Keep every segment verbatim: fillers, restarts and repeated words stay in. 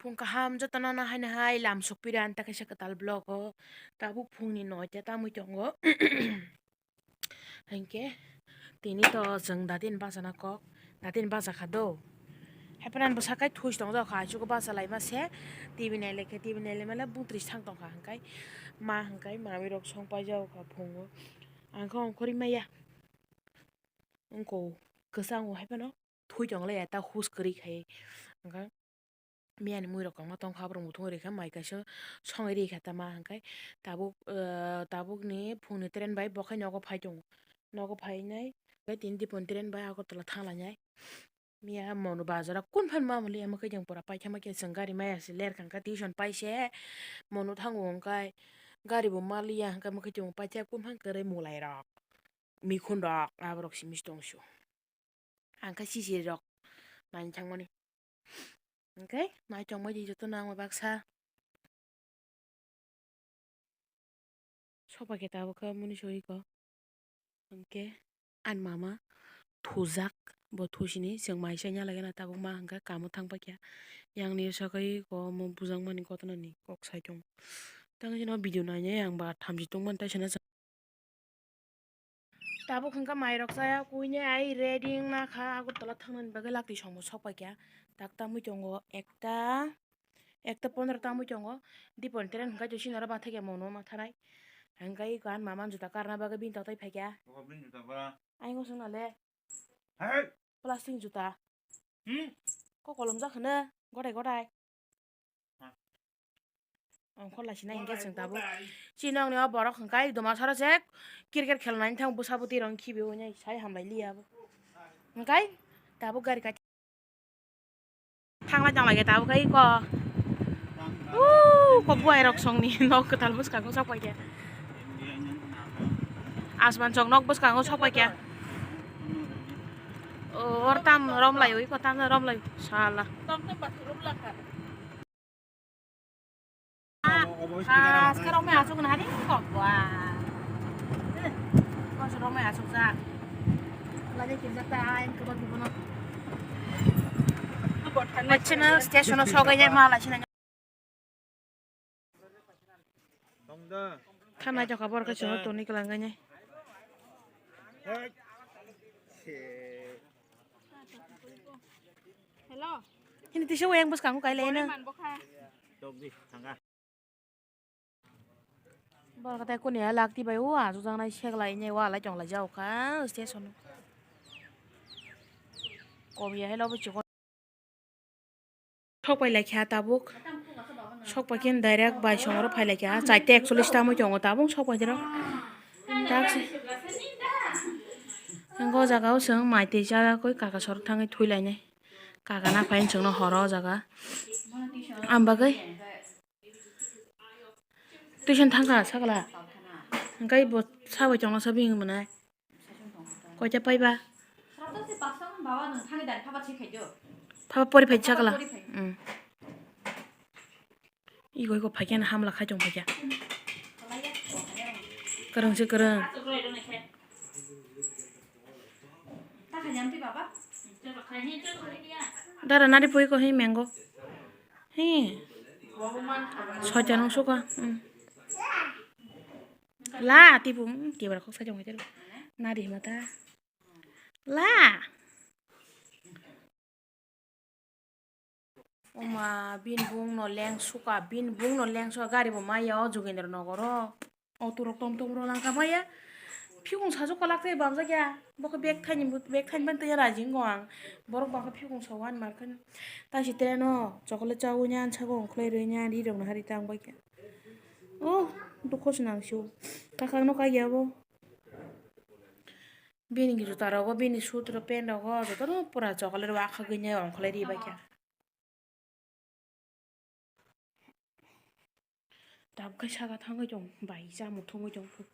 Phung kaham jotono no haino hai lam sokpira anta kaisa kwtal vlog o. Tabuk phungni noita tamwi tongo. Hinkhe tini to chwng dadin bachana kok, dadin bacha kha do. Haiphano ani bwsa kai thuis tong jao kha, aichugo bacha laima se, T V nai lekhe, T V nai laimale bung tris thang tong kha hinkai ma hinkai mamwi rok song pai jao kha phungo. Ang khe ongkhorwi maya. Wngkho kwchango haiphano thui tong le ya ta hus kwrwi khai. Hwnkhe miyani mui rok kwbangma tong kha, borok muthungwi rikha, mai kaisa songwi rikha tama hwnkhe tabuk, ah, tabukni phungni train bai bo khai nogo phai tongo, nogo phainai hwnkhe tini diponi train bai Agartala thang lainai. Miya monu bazaro kun phan ma muli ya mwkhai jang pura paithamakhe chwng gari maya se ler kha hwnkhe tuition paise monu thango hwnkhe gari bo maliya hwnkhe mwkhai jang paitha kun phan kwrwi mulai rok. Mikhun rok aborok simi tongsu. Ang khe sisiri rok naina thangmani. Hwnkhe nai tongmani jotono ang bai baksa. Soba khe tabuk khe muni soiko. Hwnkhe ani mama thujak, bo thusini chwng mai se nya lagena tabuk ma hwnkhe kamo thang paikha. Yang ni sakai ko omo bujakmani kotonani kok sai tongo. Tang jino video nainai ang ba thamchi tongmani tai sana. Tabuk hwnkha mairok chaya kuinai ai ready wngna kha Agartala thangnani bagwi lakti songbo sok paikha. Tak tamwi tongo ekta, ekta pondro tamwi tongo. Diponi train hwnkha chwng sinaro mathaikhe mono mathanai. Hwnkhe iko ani mama juta karna bagwi bini toktwi phaikha. Obo bini juta ba? Aingo swngna le. Hey! Plastic juta. Hmm? Ko kolom jak hwno, gotai gotai. Ongkhor lai sinai hwnkhe chwng tabuk. Chini nokni o borok hwnkhe duma saro se cricket khelnaini thang bwsa bwtwi rok khibi hwnwi sai hambai liya bo. Hwnkhe tabuk gari kai. Thanglai tonglaikhe tabuk khe iko. Uuu, kok buai rok songni nok kwtal bwskango sok paikha. Asman chok nok bwskango sok paikha. O, or tam romlai, iko tam romlai. Sala. Ah, sekarang me asuk nari kok, wah. Eh, kok sekarang me asuk sa. Lagi kerja ta, yang kebal kebal. Macam station sogainya malah sini. Thana jaka borok khe chwngno toni kwlangkha nai. Hello. Hini tisa wayang bwskango kai laino. Borok tai kuni ya lakti bai o ajujaknai seglai nai walai chonglai jao kha station. Kom ya hello bo chikon. Sok pai laikha tabuk. Sok pai khe direct bai songro phai laikha. Chaita ekchollish tamwi tongo tabuk sok pai direct. Taksi. Ang o jaga o chwng mai twi cha koi kaka sor thangwi thwi lainai. Kaka na phai chwngno horo o jaga. Am bagwi. Tuition thangkha sakla. Hwnkhe bo sabai tongna sabi wngwi mwnai. Koita paiba? Phaba pori phai sakla. Ego ego phaikhe hamla khai tong phaikhe. Kwrwng se kwrwng. Dara nari pui ko hi mango. Hi. Soita nung suka. La tibu tibra kok sajong hai. Nari hima ta. La. Oma, bini bung no leng suka, bini bung no leng suka, gari bo maya o Jogendra Nogor o. Auto rok tom tom rw langkha maya. Phikung sajuk kwlak tei bamjak ya. Bo khe bag thaini, bag thaini ban tei raji wngo ang. Borok bangkha phikung sa wan mar khe. Taisi train o chocolate chawi ni ansa khe ongkhlai rwi ni ri rok no hari tang bai khe. Oh, dukho se nang sio. Kakhang no kaiya bo. Bini juta rogo, bini suit rok, pant rogo jotono pura chocolate o akhagwi nai ongkhlai ri bai kha. Tabuk khe saka thangwi tong bai, cha muthungwi tong phu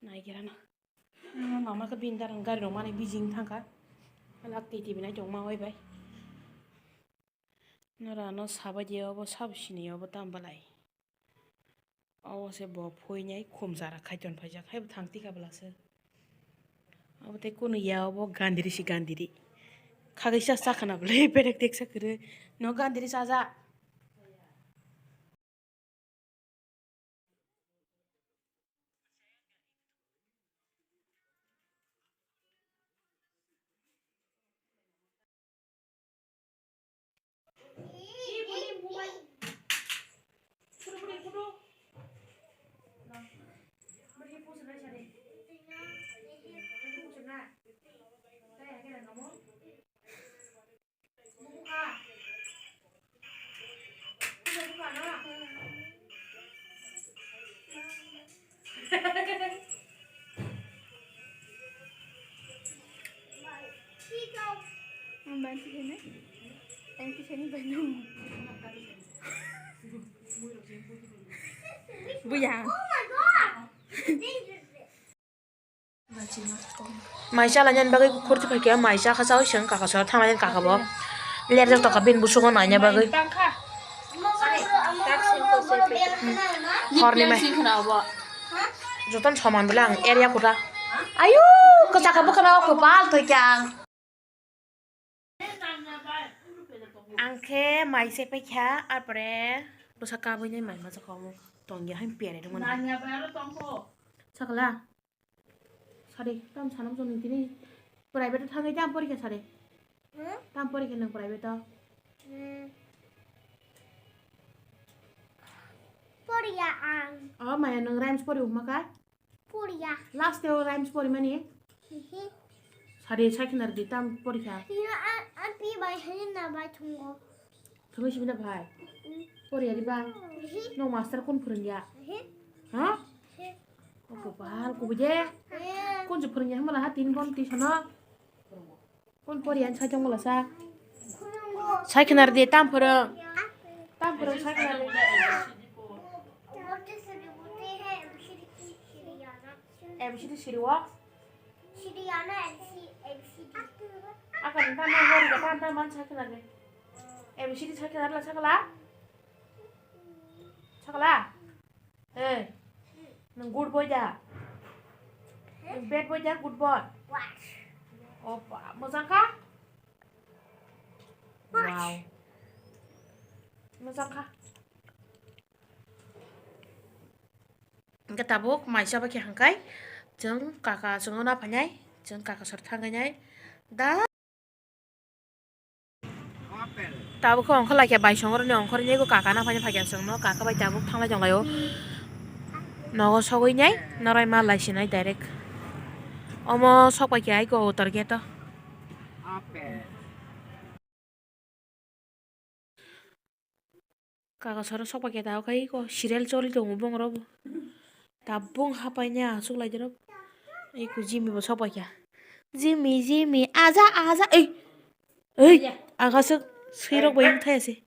naigerana. Mama khe bini darang gari rok mani bijing thangkha. Lak twi twi nai tong ma oi bai. Nora no sabai di obo sabo sini obo tam belai. Obo se bo phuinai khum chara khai ton phaijak, hai bo thang tikha bwla se. Obo tei kunu ya obo gandiri si gandiri. Khagwi sa sa khana bwle bedek tek sa kwrwi. No gandiri sa ja. Buya. Mai chala nyan bagwi khurti phai khe mai cha kha chawi chwng kaka sora thang lai kaka bo ler jak tokha bini busugo naina bagwi. Horni mai joton soman bwle ang area kura. Ayu kwchaka bwkhana o kwpal thoi khe ang. Ang khe mai se paikha, apore bwsa kabui nai mai ma jakha omo tongya hai pere rwmani. Sakala, sari, tam sanam joni tini private o thangwi tam porikha sari. Hmm? Tam porikha nwng private o? Hmm. Poriya ang. O maya nwng rhymes pori huma kha? Poriya. Last o rhymes porimani? Hihi. Sari, sai khna rwdi, tam porikha? Hino, a, a, pi bai, hino na bai thungo. Thungwi simi da bai? Mm. Poriya di ba? Hihi. No master kun phwrwngya? Hihi. Ha? Hihi. O kopal, kubuje. Hihi. Kun je phwrwngya himala ha tin bon ti sono? Kun poriyan sai tongmala sa? Sai khna rwdi, tam phwrwng. Tam phwrwng sai khna rwdi. A B C D siri o? Akon ta nang hori ka ta ta man sai khna rwdi. A B C D sai khna rwla sakala? Sakala? Hey, nwng good boy da? Nwng bad boy da, good boy? Opa, mojang kha? Wow. Mojang kha? Hingke tabuk maisa bai khe hangkai, chwng kaka chwngno na phainai, chwng kaka sor thangwi nai da. Tabuk khe ongkhor lai khe bai songoroni ongkhorni ego kaka na phaina phaikha chwngno, kaka bai tabuk thanglai tonglaio. Nogo sogwi nai noroi ma lai sinai direct. Omo sok bai khe aiko utor gate o. Kaka soro sok bai khe tabuk khe eko serial choli tongo bongorok bo. Tabuk hapai ni aswk lai dirok. Eko Jimmy bo sok bai kha. Jimmy, Jimmy, aja, aja, ei, ei, aga swk swirok bai wng thai se.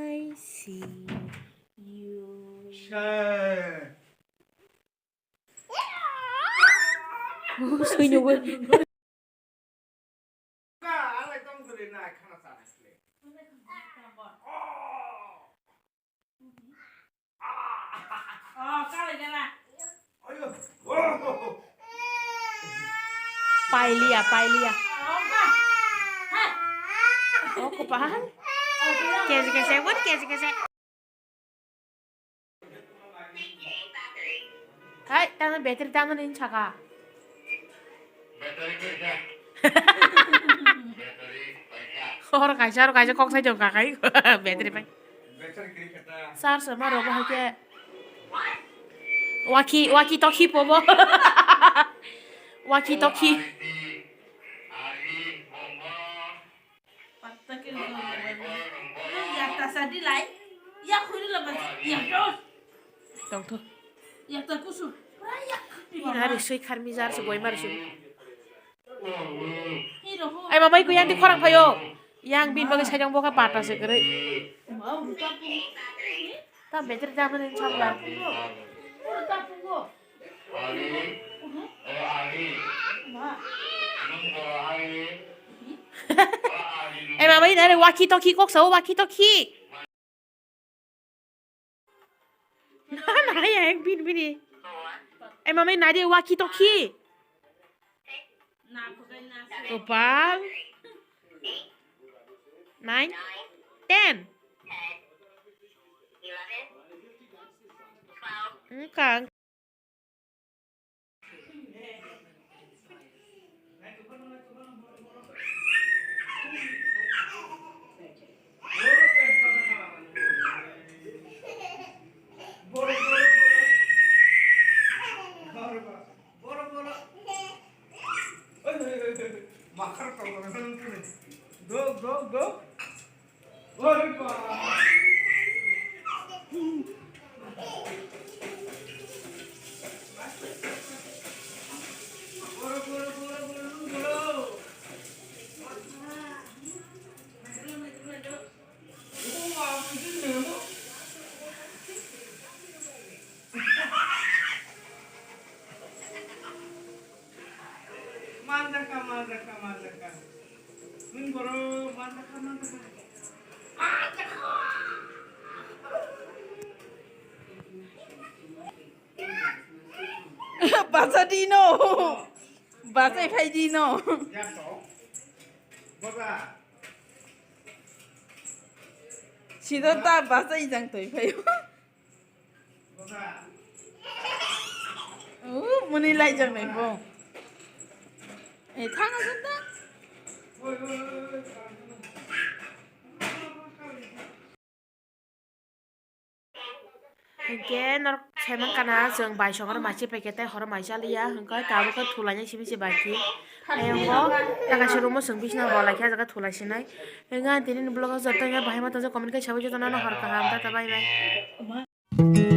I see you. Sui nugwi. Pailiya, pailiya. Oh, kopal. Kesi, kesi, bun, kesi, kesi. Hai, tamo battery tamo ni saka. Hor kaisa, hor kaisa kok sai jong kakai. Battery pai. Charge ma rogo hai ke. Waki, waki tokhi pobo. Waki tokhi. Patta ke lo. Yakta sadi lai. Ya khuri lo bas. Ya dos. Tongtho. Yakta kusu. Pura yak. Hari sui kharmi jar se boi mar sui. Hiro ho. Ai mamai ku yang di khorang phayo. Yang bin bagi sajang boka pata se kere. Mau buka pun. Ta beter jaman inshallah. Pura ta pun go. Eh, mama, ini ada waki toki kok, sao waki toki. Nah, nah, ya, yang bin, bini. Eh, mama, ini ada waki toki. Kopal. Nine. Ten. Engkang. Makhar tong tong tong tong. Dog, dog, dog. Oi, ba. Manjaka, manjaka, manjaka. Nwng boro manjaka, manjaka. Bacha di no. Bacha khai di no. Yato. Boda. Siddhartha bacha ijang toi phai. Boda. Uh, muni lai jang nai bo. Eh, thang asan ta. Hwnkhe norok saiman kana chwng bai songor machi paikhe tei horo mai chaliya, hwnkhe tabuk khe thulainai simi se bai khe. Ayongo taka se room-o chwng bisna bolai khe, ah jaga thulai sinai. Hwnkhe ang tini ni vlog-o joto wngya bahai ma tongjak, comment khe sabai jotono hor kaham, tata bye bye.